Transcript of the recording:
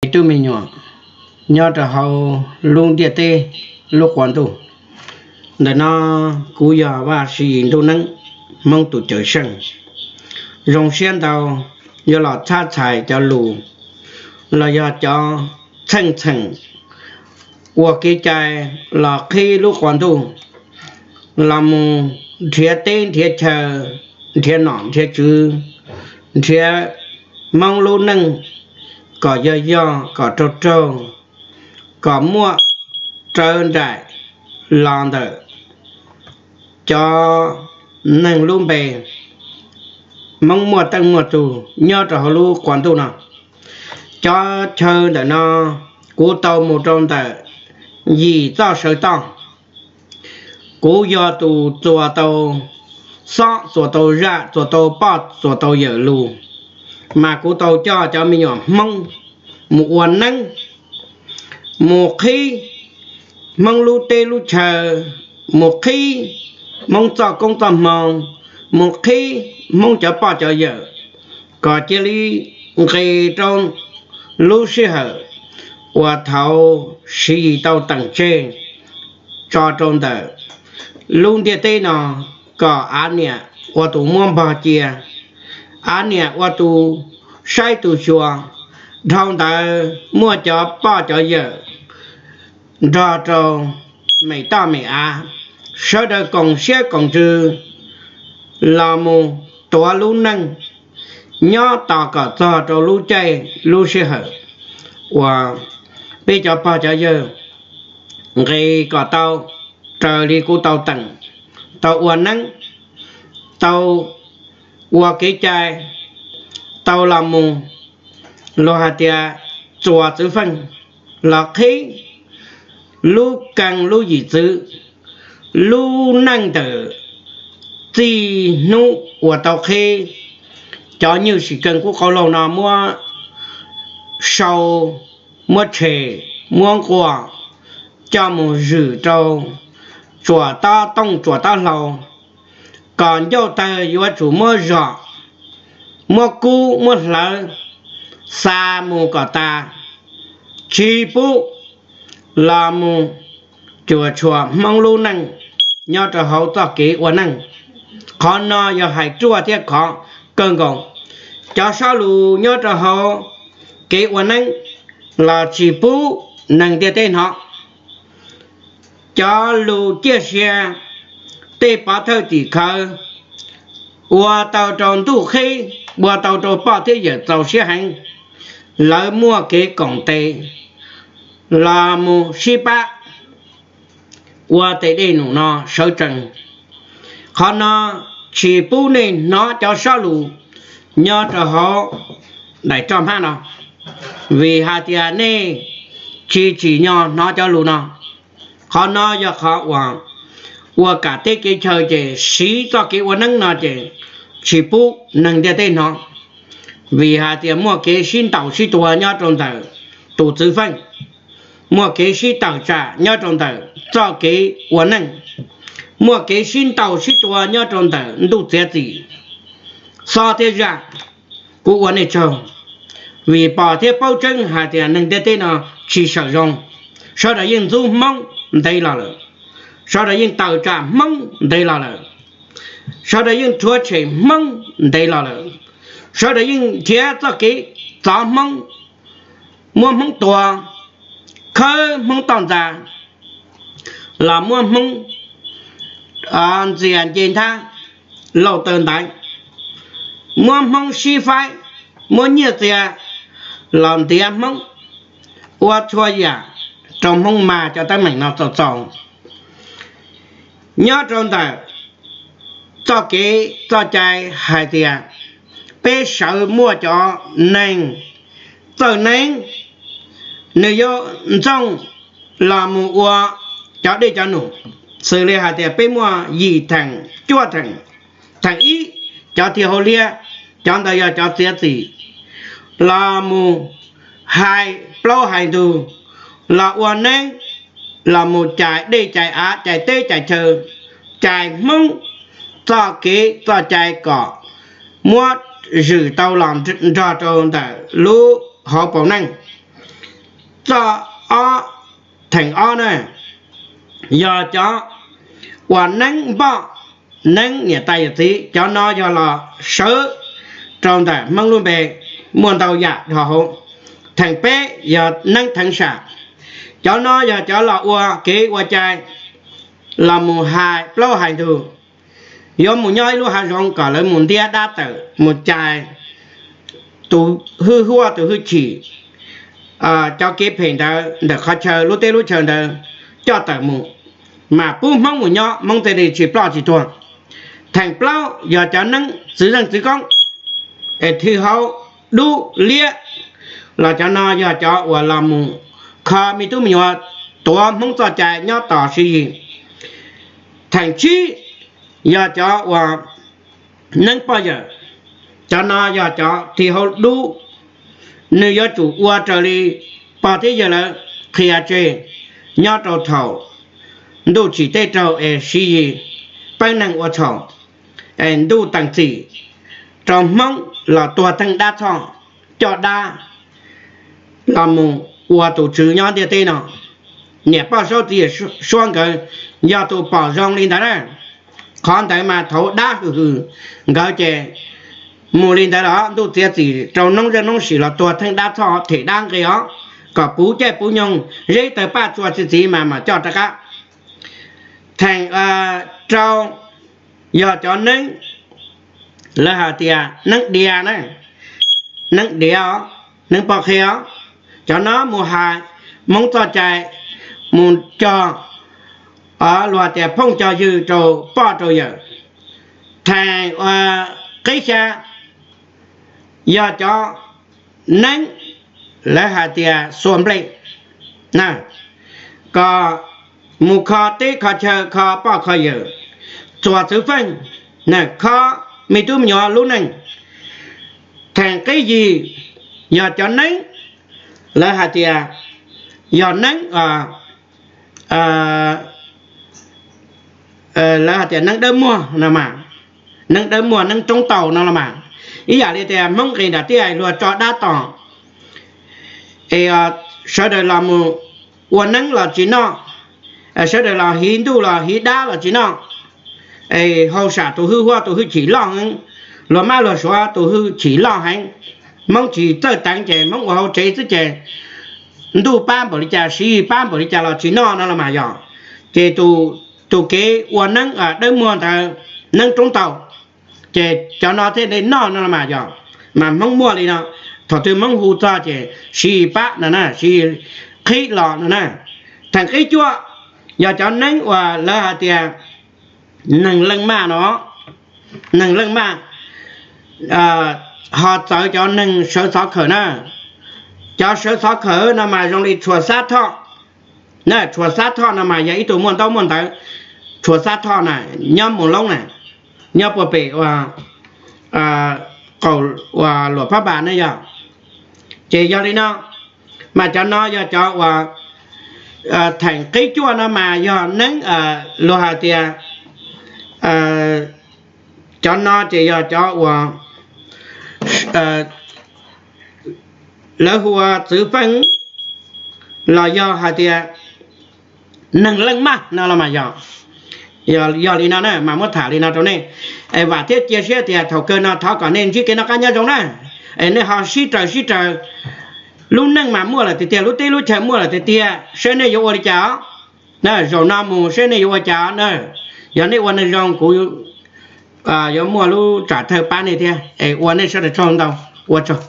Ib tug me nyuam nyob rau hauv lub ntiaj teb lub quas ntuj. Ntawm no kuv yog Vaj Siv Yis Ntuj Neeb, Hmoob tus cawm seej. Zoo siab ntau yuav los tshab txhais cov lus los yog cov txheej txheem ua kev cai los qhib lub quas ntuj, los mus nrhiav teb nrhiav chaw, nrhiav nom nrhiav tswv, nrhiav Hmoob lub neej kom yog yog kom raug raug, kom muaj rawv nraim los ntawm cov neeg lub npe Hmoob muaj teej muaj tug nyob rau hauv lub quas ntuj no. Cov chaw ntawm no kuv tau mus rau ntawm yim txoj sawv toj. Kuv yog tus txuas tau xob, txuas tau zaj, txuas tau poj, txuas tau yawm lus, mas kuv tau coj cov me nyuam Hmoob mus ua neeb, mus qhib Hmoob lub teb lub chaw, mus qhib Hmoob txoj koob txoj hmoo, mus qhib Hmoob cov poj cov yawm, kom cia li nqis rau lub sij hawm uas thaum Siv Yis tau teem tseg tso rau ntawm lub ntiaj teb no, kom av niam ua tus muab npog cia, av niam ua tus saib tus xyuas, dhau ntawd muaj cov poj cov yawm nrog rau me toj me av, sawv daws koom siab koom ntsws los mus tuav lub neej nyob tos kom txog rau lub caij lub sij hawm uas peb cov pog cov yawg nqis kom tau raws li kuv tau teem, tau ua neeb, tau ua kev cai, tau los mus luag hais tias txuas txwv feej los qhib lub keeb lub yim txwv, lub neej ntawm txij hnub uas tau qhib cov nywj sim kees kub qau laug no muab sau, muab tshem, muab nquaj, coj mus zwm rau tsuas tob tooj tsuas tob hlau, kom ncauj tawg yuav tsum muab zom, muab kub muab hlawv, xa mus kom tas, tsis pub los mus cuam tshuam Hmoob lub neej nyob rau hauv txoj kev ua neej. Qhov no yog hais ruaj thiab khov kawg nkaus. Cov sob lus nyob rau hauv kev ua neeb los tsis pub neeg ntiaj teb hnov. Cov lus ciaj sia, tej pov thawj tim khawv ua tau rau ntuj qhib, ua tau rau poj thiab yawm txaus siab heev, lawv muaj kev koom tes los mus sib pab ua tes dej num no sawv tsees. Qhov no tsis pub nej hnov cov sob lus nyob rau hauv daim roj hmab no, vim hais tias nej tsis tsim nyog hnov cov lus no. Qhov no yog qhov uas ua kam teb kev chaw ces siv txoj kev ua neeb no ces tsis pub neeg ntiaj teb hnov, vim hais tias muaj kev sib ntaus sib tua nyob rau ntawm tus txwv feej, muaj kev sib tawm tsam nyob rau ntawm txoj kev ua neej, muaj kev sib ntaus sib tua nyob rau ntawm ntuj txiav txim. Xob thiab zaj, kuv ua nej tsaug, vim pom thiab paub tseeb hais tias neeg ntiaj teb no tsis sawm zoo. Sawv daws yeej ntxub Hmoob ntev los lawm, sawv daws yeej tawm tsam Hmoob ntev los lawm, sawv daws yeej rhuav tshem Hmoob ntev los lawm, sawv daws yeej nrhiav txoj kev txov Hmoob, muab Hmoob tua, khawb Hmoob toj ntxas, los muab Hmoob ntxias nce nthab lauj taw ntaiv, muab Hmoob sib faib, muab nyiaj txiag los ntiav Hmoob, ua txhua yam rau Hmoob mag cov teeb meem no txaus txaus. Nyob rau ntawm txoj kev txoj cai hais tias peb sawv muaj cov neeg txawj neeb, nws yuav ntxooj los mus ua cov dej cov num, xws li hais tias peb muaj yim theem cuaj theem. Theem ib, cov thia hauv liab, cov ntawd yog cov txiav txim los mus hais plaub hais ntug, los ua neeb, los mus cais dej cais av cais teb cais chaw, cais Hmoob txoj kev txoj cai kom muab zwm tau los nrog rau ntawm lub hauv paus neej. txoj ob, theem ob na, yog cov uas Neeb Npoj, Neeb niam tais yawm txiv, cov no yog los sawv rau ntawm Hmoob lub npe muaj ntau yam dhos hauv. Theem peb yog Neeb Theev Sam, cov no yog cov los ua kev ua cai, los mus hais plaub hais ntug, yuav mus nyob ib lub hav zoov kom lawv mus ntiab dab tawm mus cais tus hwj huaj tus hwj chim, cov kev phem ntawd ntawm qhov chaw lub teb lub chaw ntawd coj tawm mus, mas pub Hmoob mus nyob Hmoob thiaj li tsis ploj tsis tuag. Theem plaub yog cov Neeb txwv zeej txwv koob, es thwj hauv dub liab, los cov no yog cov uas los mus kho me tub me nyuam, tuav Hmoob txoj cai nyob tos Siv Yis. Theem tsib yog cov uas Neeb Poj Yawm, cov no yog cov thwj hauv dub, nws yuav tsum ua raws li pog thiab yawg lawv qhia tseg nyob rau thaum ntuj tsim teb raug es Siv Yis peb neeg ua txhaum, es ntuj teem txim rau Hmoob los tuag theej dab txhoj, coj dab los mus ua tus tswv nyob ntiaj teb no. Niam poj saub txiv yawm suab nkawd yog tus pom zoo li ntawd na. Qhov ntawd mas thaum dab hwm hwm nkawd ces mus li ntawd los ntuj txiav txim rau noob zej noob sim los tuag theej dab txhoj them dab nqi os, kom puv caij puv nyoog zeb tawg paj txua txi txiv mas mam coj rov qab. Theem rau yog cov Neeb, lawv hais tias Neeb Diav na, Neeb Diav os, Neeb Poj Qhia os, cov no mus hais Hmoob txoj cai, mus cog luag tias phooj cog ywg rau poj rau yawm. Theem qib xya yog cov Neeb, lawv hais tias Xua Nplej, kom mus kho teb kho chaw kho poj kho yawm, txuas txwv feej, kho me tub me nyuam lub neej. Theem qib yim yog cov Neeb, lawv hais tias yog Neeb, lawv hais tias Neeb Dawb Muag no mas, Neeb Dawb Muag Neeb Roob Tau no los mas, ib yam li tias Hmoob nqis nram tiaj luag tso dab tom es sawv daws los mus ua neeb los tsis noj, sawv daws los hiv ntuj los hiv dab los tsis noj, es hauj sam tus hwj huaj tus hwj chim loj heev, luag mab luag suav tus hwj chim loj heev. Hmoob tsis txawj teev ces Hmoob ua hauv tsev xwb ces ntuj pab npaum li cas Siv Yis pab npaum li cas los tsis noj no los mas yog. Ces tus kev ua neeb dawb muag ntawd, Neeb Roob Tau, ces cov no thiaj li noj no los mas yog. Mas Hmoob muaj li no, thaum twg Hmoob hu txog ces Siv Yis pab no na, Siv Yis qhib los no na. Theem qib cuaj yog cov neeb uas lawv hais tias neeg leej maj no, neeg leej maj, ho txawv cov neeg sawv xov khawm na. Cov sawv xov khawm no mas zoo li Tshuas Xab Thoj na, Tshuas Xab Thoj no mas yog ib tug muaj ntaub muaj ntawv. Tshuas Xab Thoj na, nyob Moos Loob na, nyob puag pem ua qaum ua Luam Phab Npas ne yog. Ces yog li no, mas cov no yog cov uas theem qib cuaj no mas yog neeb, luag hais tias cov no ces yog cov uas lawv hu ua txwv feej los yog hais tias neeg leej maj no los mas yog. Yog li no na mas muab tham li no rau nej, es vam thiab cia siab tias thaum kawg no thov kom nej ntsib kev noj qab nyob zoo na, es nej ho sib raws sib raws. Lub neej mas muaj lawm tiag tiag, lub teb lub chaw muaj lawm tiag tiag, saib nej yuav ua li cas os. Zaum no mus saib nej yuav ua cas os na. Yog nej ua neeg zoo kuv yuav muaj lub tsam thawj pab nej thiab es ua nej sawv daws tsaug ntau, ua tsaug.